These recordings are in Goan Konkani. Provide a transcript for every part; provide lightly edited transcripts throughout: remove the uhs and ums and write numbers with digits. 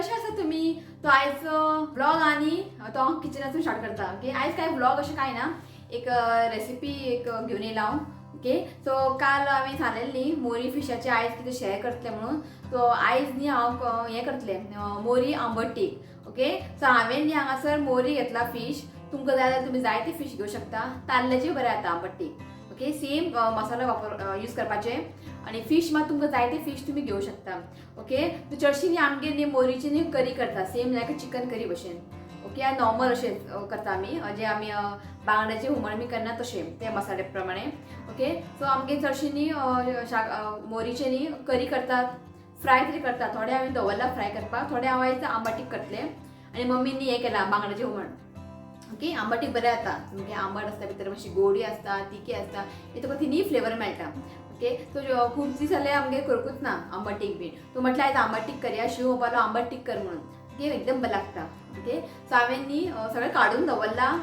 कशें आसा तुमी? तो आयज व्लॉग आनी तो हांव किचनासून स्टार्ट करता. ओके, आयज काय व्लॉग अशें कांय ना, एक रेसिपी एक घेवन येयला हांव. ओके, सो काल हांवें सांगलेलें न्ही मोरी फिशाचें आयज कितें शेअर करतलें म्हणून. सो आयज न्ही हांव हें करतलें, मोरी आंबट तीख. ओके, सो हांवें न्ही हांगासर मोरी घेतला फीश. तुमकां जाय जाल्यार तुमी जायते फीश घेवं शकता. ताल्ल्याचें बरें जाता आंबट तीख. ओके, सेम मसालो वापर यूज करपाचे आनी फीश मात तुमकां जायते फीश तुमी घेवं शकता. ओके, चडशी न्ही आमगेर न्ही मोरीची न्ही करी करता, सेम लायक चिकन करी भशेन. ओके, आनी नॉर्मल अशें करता आमी, जे आमी बांगड्याचें हुमण बी करना तशें ते मसाले प्रमाणे. ओके, सो आमगेर चडशी न्ही मोरीचे न्ही करी करतात, फ्राय तरी करतात. थोडे हांवें दवरला फ्राय करपाक, थोडे हांव आयज आंबाटीक करतलें. आनी मम्मीन न्ही हें केलां बांगड्याचें हुमण. ओके, आंबाटीक बरें जाता, सामकें आंबट आसता, भितर मातशी गोडी आसता, तिखी आसता, हे तुका तिनूय फ्लेवर मेळटा. ओके, सो खूब दीस जाले आमगेर करूंकूच ना आंबटीक बीन. तो म्हटल्यार आयज आंबटीक करया, शिव म्हणपालो आंबटीक कर म्हणून. ओके, एकदम बरें लागता. ओके, सो हांवें न्ही सगळें काडून दवरलां,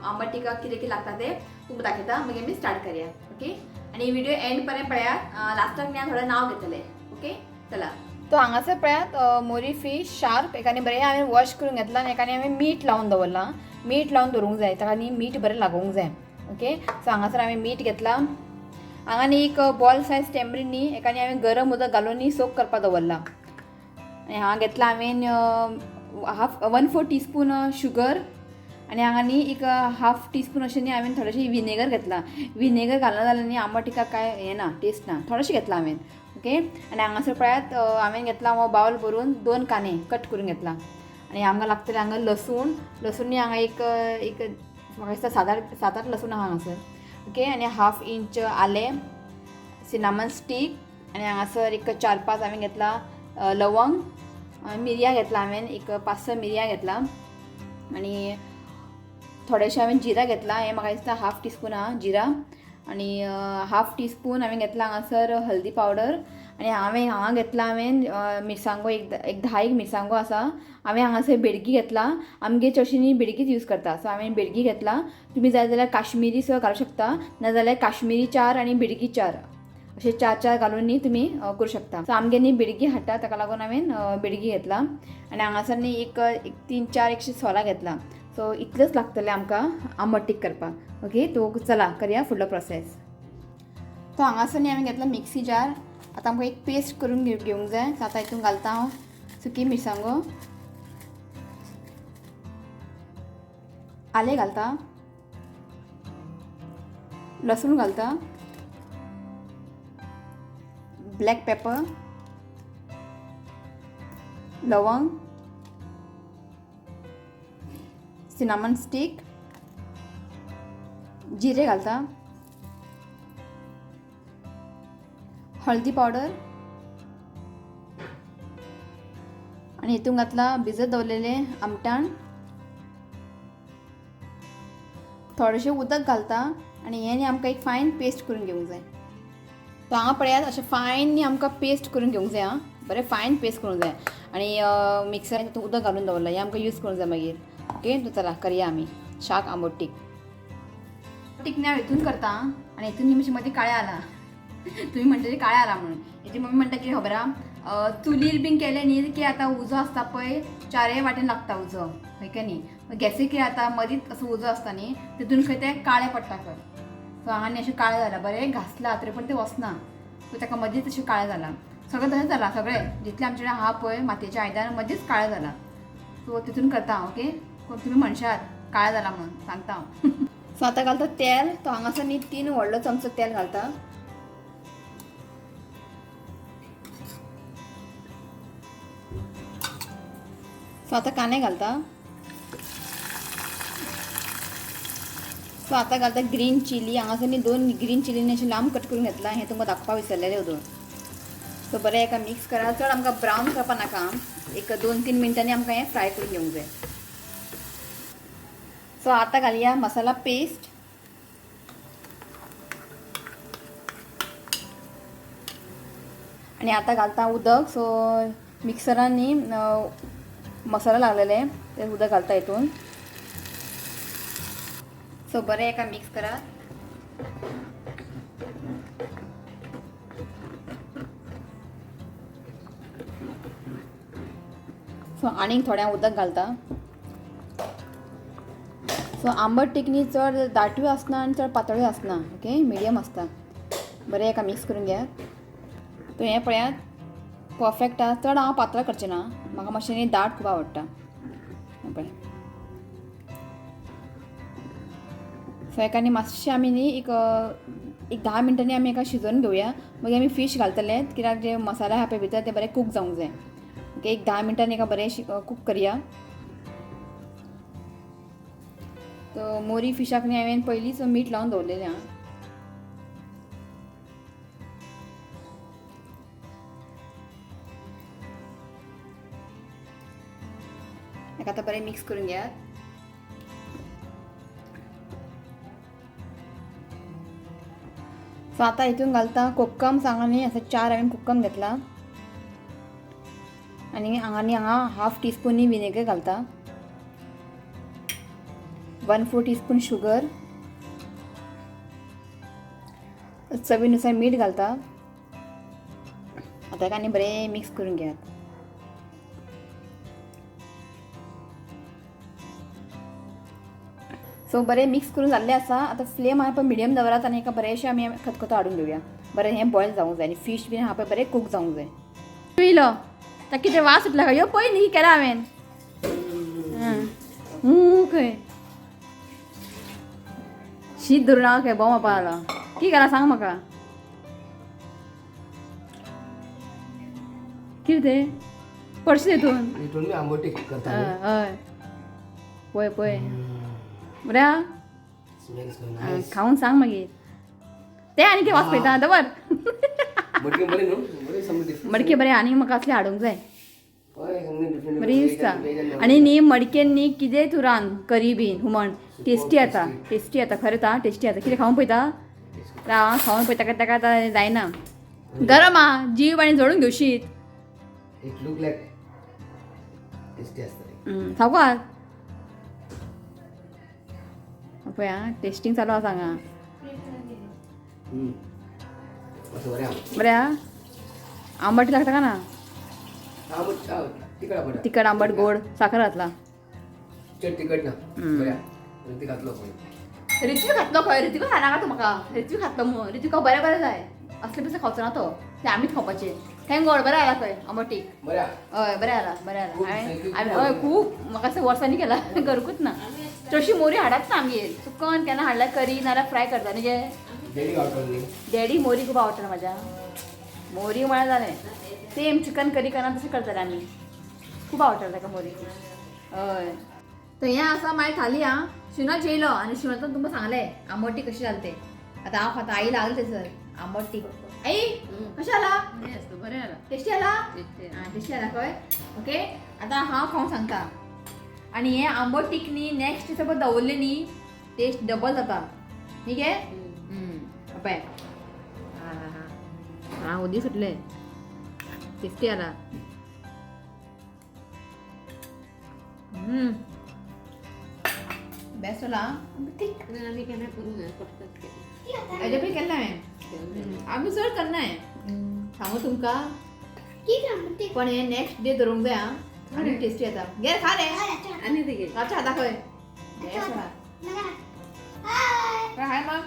आंबटिकाक कितें कितें लागता तें तुमकां दाखयता, मागीर आमी स्टार्ट करया. ओके, आनी व्हिडियो एंड पर्यंत पळयात, लास्टाक न्ही हांव थोडें नांव घेतलें. ओके, चला. तो हांगासर पळयात मोरी फीश शार्क एकाने बरें हांवें वॉश करून घेतला आनी एकाने हांवें मीठ लावन दवरलां. मीठ लावन दवरूंक जाय, ताका न्ही मीठ बरें लागूंक जाय. ओके, सो हांगासर हांवें मीठ घेतलां. हांगा न्ही एक बॉल सायज टेमरीन न्ही एकाने हांवें गरम उदक घालून न्ही सोक करपाक दवरलां. आनी हांगा घेतलां हांवें 1/4 टीस्पून शुगर आनी हांगा न्ही एक 1/2 टीस्पून अशें न्ही हांवें थोडेशें विनेगर घेतलां. विनेगर घालना जाल्यार न्ही आंबट टिका कांय हें ना, टेस्ट ना, थोडेशें घेतलां हांवें. ओके, आनी हांगासर पळयात हांवें घेतलां हो बावल भरून 2 कांदे कट करून घेतला. आनी आमकां लागतलें हांगा लसूण. लसूण न्ही हांगा एक एक म्हाका दिसता 7-8 लसूण आहा हांगासर. ओके, आनी 1/2 इंच आलें, सिनामन स्टीक, आनी हांगासर एक 4-5 हांवें घेतला लवंग, मिरयां घेतला हांवें एक 5-6 मिरयां घेतला. आनी थोडेशें हांवें जिरा घेतला, हें म्हाका दिसता 1/2 टीस्पून आहा जिरा. आनी 1/2 टीस्पून हांवें घेतला हांगासर हल्दी पावडर. आनी हांवें हांगा घेतला हांवें मिरसांगो, एक 10 मिरसांगो आसा. हांवें हांगासर बेडगी घेतला, आमगेर चडशी न्ही बेडगीच यूज करता, सो हांवें बेडगी घेतला. तुमी जाय जाल्यार काश्मिरी सुद्दां घालूंक शकता, नाजाल्यार काश्मिरी 4 आनी बेडगी 4 अशे 4-4 घालून न्ही तुमी करूं शकता. सो आमगेर न्ही बेडगी हाडटा, ताका लागून हांवें बेडगी घेतला. आनी हांगासर न्ही एक 3-4 एकशे सोलां घेतला. सो इतलेंच लागतलें आमकां आंबट तीख करपाक. ओके, तो चला करया फुडलो प्रोसेस. तो हांगासर न्ही हांवें घेतला मिक्सी जार. आतां आमकां एक पेस्ट करून घेवंक जाय. सो आतां हितून घालता हांव सुकी मिरसांगो, आलें घालता, लसूण घालता, ब्लॅक पेपर, लवंग, सिनामन स्टीक, जिरे घालता, हळदी पावडर, आनी हितून घातला भिजत दवरलेलें आमटाण, थोडेशें उदक घालता. आनी हें न्ही आमकां एक फायन पेस्ट करून घेवंक जाय. तो हांगा पळयात अशें फायन न्ही आमकां पेस्ट करून घेवंक जाय. आं, बरें फायन पेस्ट करूंक जाय. आनी मिक्सरान तितून उदक घालून दवरलां, हें आमकां यूज करूंक जाय मागीर. ओके, तो चला करया आमी शाक आंबट तीख. तीख न्ही हांव हितून करता. आनी हितून न्ही मातशें मदीं काळें आलां, तुमी म्हणटली काळें आलां म्हणून. हेजी मम्मी म्हणटा की खबर आहा, चुलीर बीन केलें न्ही की आतां उजो आसता पळय, चारय वाटेन लागता उजो, हय काय न्ही. गॅसीक कितें जाता, मदींच असो उजो आसता न्ही, तितून खंय तें काळें पडटा खंय. सो हांगा न्ही अशें काळें जालां, बरें घासलां तरी पण तें वचना, सो ताका मदींच अशें काळें जालां. सगळें तशें जालां, सगळें जितलें आमचे कडेन आहा पळय मातयेचें आयदन मदींच काळें जालां. सो तितून करता हांव. ओके, कोण तुमी म्हणशात काळें जालां म्हणून सांगता हांव. सो आतां घालता तेल. तो हांगासर न्ही 3 व्हडलो चमचो तेल घालता. सो आतां कांदे घालता. सो आतां घालता ग्रीन चिली. हांगासर न्ही 2 ग्रीन चिली अशें लांब कट करून घेतला, हें तुमकां दाखोवपाक विसरलेलें दोन. सो बरें एका मिक्स करा, चड आमकां ब्रावन करपा नाका, एक 2-3 मिनटांनी आमकां हें फ्राय करून घेवंक जाय. सो आतां घालया मसाला पेस्ट. आनी आतां घालता उदक. सो मिक्सरान न्ही मसाला लागलेले ते उदक घालता हितून. सो बरें एका मिक्स करात. सो आनीक थोडें उदक घालता. सो आंबट टीक न्ही चड दाटूय आसना आनी चड पातळूय आसना. ओके, मिडियम आसता. बरें एका मिक्स करून घेयात. तो हें पळयात परफेक्ट आसा. चड हांव पातळ करचें ना, म्हाका मातशें न्ही दाट खूब आवडटा. हें पळय. सो हेका न्ही मातशें आमी न्ही एक एक 10 मिनटांनी आमी एका शिजोवन घेवया. मागीर आमी फीश घालतले, कित्याक जे मसाला आहा पळय भितर ते बरें कूक जावंक जाय. ओके, एक 10 मिनटांनी एका बरें कूक करया. तो मोरी फिशाक न्ही हांवें पयलींच मीठ लावन दवरलेलें आहा. एका आतां बरें मिक्स करून घेयात. सो आतां हितून घालता कोकम. सांगा न्ही असं 4 हांवें कोकम घेतला आनी हांगा न्ही हांगा हाफ टी स्पून न्ही विनेगर घालता, 1/4 टी स्पून शुगर, चवीनुसार मीठ घालता. आतां हेका आनी बरें मिक्स करून घेयात. सो बरें मिक्स करून जाल्लें आसा. आतां फ्लेम आहा पळय मिडियम दवरात आनी एका बरेंशें आमी खतखतो हाडून घेवया. बरें हें बॉयल जावंक जाय आनी फीश बीन आहा पळय बरें कूक जावंक जाय. येयलो ताका कितें वास सुटला काय? यो पळय न्ही केला हांवें. खंय शीत धरून हांव खंय बोम मारपा लागलो. की केला सांग म्हाका, कितें तें पडशें तितून. हितून बी आंबोटी करता. हय पळय पळय बरें आहा. Smell so nice. खावन सांग मागीर ते आनी कितें वास पळयता दवर. मडकी बरी न्हू, बरी सामकी डिफरंट. मडके बरें आनी म्हाका असले हाडूंक जाय. हय, सामकी डिफरंट. बरी दिसता. आनी न्ही मडकेन न्ही कितेंय तूं रांद, करी बीन हुमण टेस्टी येता, टेस्टी येता खरें आं, टेस्टी येता. कितें खावन पळयता? राव खावन पळयता काय ताका आतां जायना. गरम आहा, जीव आनी जोडून घेवशीत. It look like tasty आसतलें. सावकाश पळय आं, टेस्टींग चालू आसा हांगा. मातशें बरें आहा. बरें आहा. आंबट लागता का ना? आंबट तिखट आंबट. तिखट आंबट गोड साखर घातला. चड तिखट ना, बरें आहा. ऋतिक घातलो पळय. ऋत्विक घातलो खंय? ऋत्विक सांगनाका तूं म्हाका. ऋत्विक घातलो म्हूण ऋत्विका बरें बरें जाय असले पिसले खावचो ना तो, ते आमीच खावपाचे. Thank God बरें आला खंय आंबटीक. बरें आहा. हय बरें आला, बरें आला. खूब हांवें खूब हांवें हय खूब म्हाका असं वर्सांनी केला करूंकूच ना. चडशी मोरी हाडत ना आमगेर, चुकन केन्ना हाडल्यार करी नाल्यार फ्राय करता न्ही गे. डॅडी आवडटलो न्ही. डॅडी मोरी खूब आवडटा म्हाज्या. मोरी म्हळ्यार जालें सेम चिकन करी करना तशें करताले आमी, खूब आवडटा ताका मोरी. हय तर हें आसा मागीर थाली आं. शिवना जेयलो आनी शिवनान तुमकां सांगलें आंबटी कशी जालें तें. आतां हांव खाता, आई लागलें थंयसर आंबटी. आई कशें जाला? बरें आला. टेस्टी जाला? आं टेस्टी जाला खंय. ओके आतां हांव खावन सांगता. आनी हें आंबट टीक न्ही नेक्स्ट दिसा पळय दवरलें न्ही टेस्ट डबल जाता न्ही गे. पळय आं उदी सुटलें, टेस्टी जाला. बेस्ट जाला. आमी केन्ना करूंक ना, फक्त केलें. हेजे पयलीं केन्ना हांवें आमी चड करनाय सांगू तुमकां, पण हे नेक्स्ट डे धरूंक जाय आं, आनी टेस्टी येता. घे खा रे. आनी ते घे. रातच्या खाता खंय. हाय मग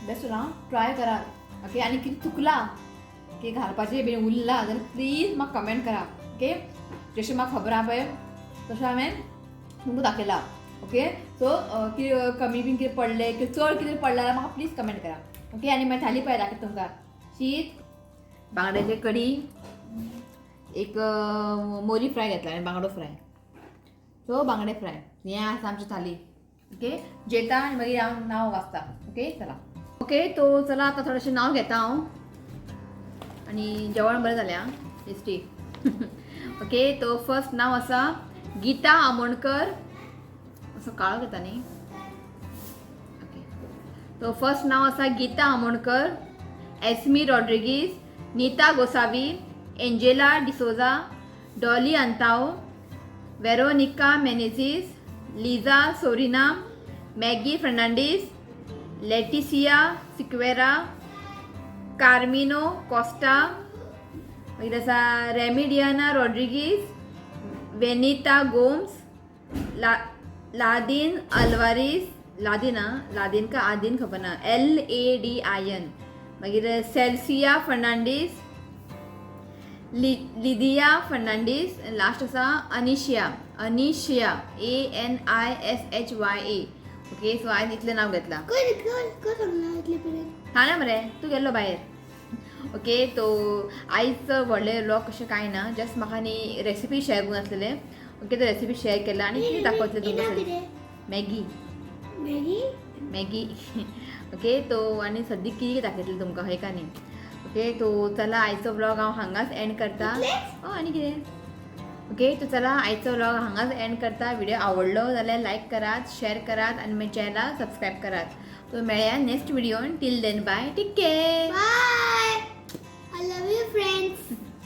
बेस्ट ना, ट्राय करात. ओके आनी कितें चुकलां की घालपाचें बीन उरलां जाल्यार प्लीज म्हाका कमेंट करा. ओके जशें म्हाका खबर आहा पळय तशें हांवें तुमकां दाखयलां. ओके सो कितें कमी बीन कितें पडलें कितें चड कितें पडलें जाल्यार म्हाका प्लीज कमेंट करा. ओके आनी मागीर थाली पळय दाखयता तुमकां. शीत, बांगड्याची कडी, एक मोरी फ्राय घेतला आनी बांगडो फ्राय. सो बांगडे फ्राय हें आसा आमची थाली. ओके जेता आनी मागीर हांव नांव वाचता. ओके चला. ओके तो चला आतां थोडेशें नांव घेता हांव आनी जेवण बरें जालें आं, टेस्टी. ओके तो फर्स्ट नांव आसा गीता आमोणकर. असो काळो घेता न्ही. ओके तो फर्स्ट नांव आसा गीता आमोणकर, एस्मी रॉड्रिगीज, नीता गोसावी, एंजेला डिसोजा, डॉली अंताओ, वेरोनिका मेनेझीस, लिजा सोरिना, मॅगी फर्नांडीस, लेटिसिया सिक्वेरा, कार्मिनो कॉस्टा, मागीर आसा रेमिडियाना रॉड्रिगीज, वेनिता गोम्स, ला लादीन अल्वारीस, लादीन आ, लादीन का आदीन खबर ना, LADIN. मागीर सेल्सिया फर्नांडीस, लिदिया फर्नांडीस, लास्ट आसा Anishia, Anishia ANISHYA. Okay, so आयज इतलें नांव घेतलां. कोण कोण कोण सांगला इतले पर्यंत? हा ना मरे, तूं गेल्लो भायर. ओके, तो आयज व्हडले व्लॉग कशें कांय ना, जस्ट म्हाका न्ही रेसिपी शेअर करूंक आसलेले. ओके, तो रेसिपी शेअर केला आनी कितें दाखयतलें हे नाव तुमकां? कितें? मॅगी. मॅगी. मॅगी. ओके, तो आनी सद्दी कितें दाखयतलें तुमकां हें का न्ही. ओके, तो चला आयचो व्लॉग हांव हांगाच एंड करता. इतलेंच? हय, आनी कितें. ओके, तो चला आयचो व्लॉग हांगाच एंड करता. व्हिडिओ आवडलो जाल्यार लायक करात, शेअर करात आनी म्हज्या चॅनलाक सबस्क्रायब करात. तो मेळया next व्हिडियोन. Till then bye, take care. Bye.